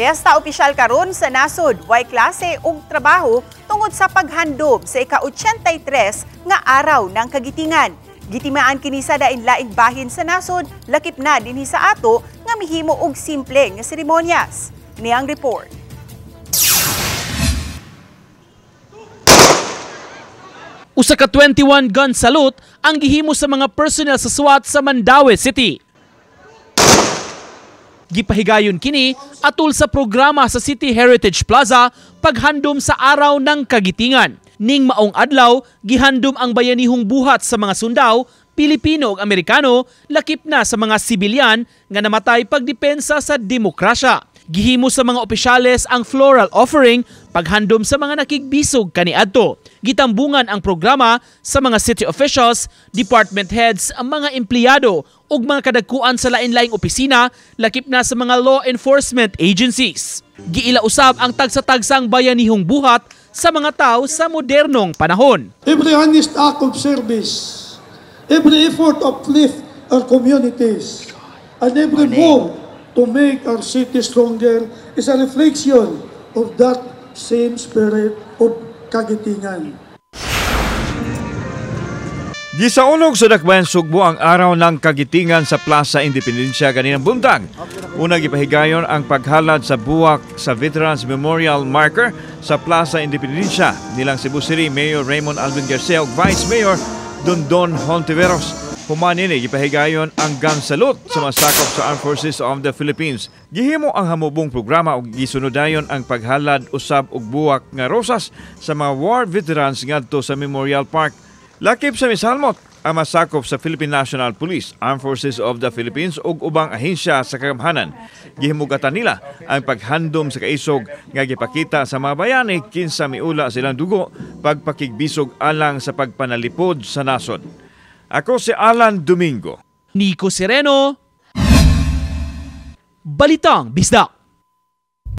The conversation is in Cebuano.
Fiesta opisyal karon sa nasod, way klase ug trabaho tungod sa paghandom sa ika-83 nga Araw ng Kagitingan. Gitimaan kini sa dain-laing bahin sa nasod, lakip na dinhi sa ato nga mihimo og simple nga seremonyas. Niyang report. Usa ka 21 gun salute ang gihimo sa mga personnel sa SWAT sa Mandaue City. Gipahigayon kini atul sa programa sa City Heritage Plaza paghandom sa Araw ng Kagitingan. Ning maong adlaw, gihandom ang bayanihong buhat sa mga sundao, Pilipino ug Amerikano, lakip na sa mga sibilyan nga namatay pagdepensa sa demokrasya. Gihimo sa mga opisyales ang floral offering paghandom sa mga nakigbisog kaniadto. Gitambungan ang programa sa mga city officials, department heads, ang mga empleyado ug mga kadagkuan sa lain-laing opisina, lakip na sa mga law enforcement agencies. Giila usab ang tagsa-tagsang bayanihong buhat sa mga tao sa modernong panahon. Every honest act of service, every effort to uplift our communities, and every move to make our city stronger is a reflection of that same spirit of Kagitingan. Gisaulog sa Dakbayan Sugbo ang Araw ng Kagitingan sa Plaza Independencia kaninang buntag. Una, gipahigayon ang paghalad sa buwak sa Veterans Memorial Marker sa Plaza Independencia nilang Cebu City Mayor Raymond Alvin Garcia ug Vice Mayor Dondon Hontiveros. Human nini, gipahigayon ang gun salute sa mga sakop sa Armed Forces of the Philippines. Gihimo ang hamubong programa ug gisunod dayon ang paghalad usab og buwak nga rosas sa mga war veterans ngadto sa Memorial Park. Lakip sa misalmot ang masakop sa Philippine National Police, Armed Forces of the Philippines ug ubang ahensya sa kagamhanan. Gihimugatan nila ang paghandom sa kaisog nga gipakita sa mga bayani kinsa miula silang dugo pagpakigbisog alang sa pagpanalipod sa nasod. Ako si Alan Domingo. Nico Sereno, Balitang Bisdak.